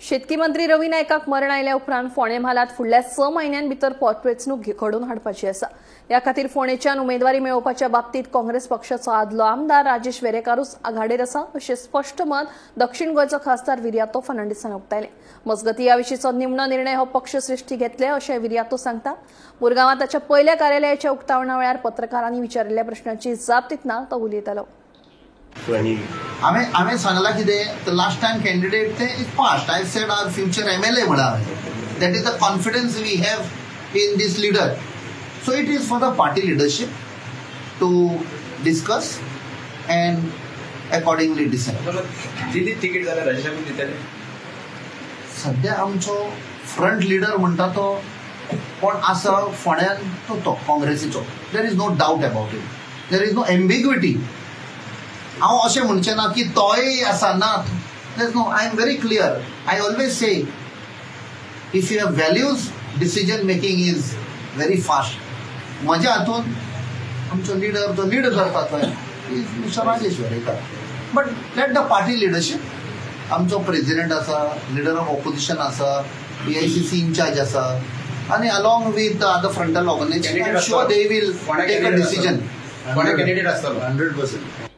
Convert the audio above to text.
शेतकी मंत्री रवी नायकाक मरण आयल्या उपरांत फोंडें म्हालांत फुडल्या 6 म्हयन्यां भितर पोटवेंचणूक घडोवन हाडपाची आसा. ह्या खातीर फोंडेच्यान उमेदवारी मेळोवपाच्या बाबतींत काँग्रेस पक्षाचो आदलो आमदार राजेश वेरेंकारूच आघाडेर आसा अशें स्पश्ट मत दक्षिण गोंयचो खासदार विरियातो फर्नांडीसान उक्तायलें. मजगतीं ह्या विशींचो निमणो निर्णय हो पक्षश्रेश्ठी घेतले अशें विरियातो सांगता. मुरगांवांत ताच्या पयल्या कार्यालयाच्या उक्तावणा वेळार पत्रकारांनी विचारिल्ल्या प्रश्नांची जाप दितना तो उलयतालो. हांवें सांगलां कितें, the last time candidate ते is past. I said our future MLA म्हणा हांवें. That is the confidence we have in this leader. So it is for the party leadership to discuss and accordingly decide. दिली ticket जाल्यार राजेशाकूच दितले? सद्या आमचो front leader म्हणटा तो कोण आसा फोंड्यान तो काँग्रेसीचो. There is no doubt about it. There is no ambiguity. हांव अशें म्हणचें ना की तोय आसा ना. There no, I am very clear. I always say if you have values, decision making is very fast. म्हज्या हातून आमचो लिडर जो लीड करता थंय is mister Rajesh Verenkar. But let the party leadership, आमचो प्रेजिडेंट आसा, लिडर ऑफ ऑपोजिशन आसा, AICC incharge आसा, आनी along with other frontal organization, I am sure they will take a decision. Candidate आसतलो 100%.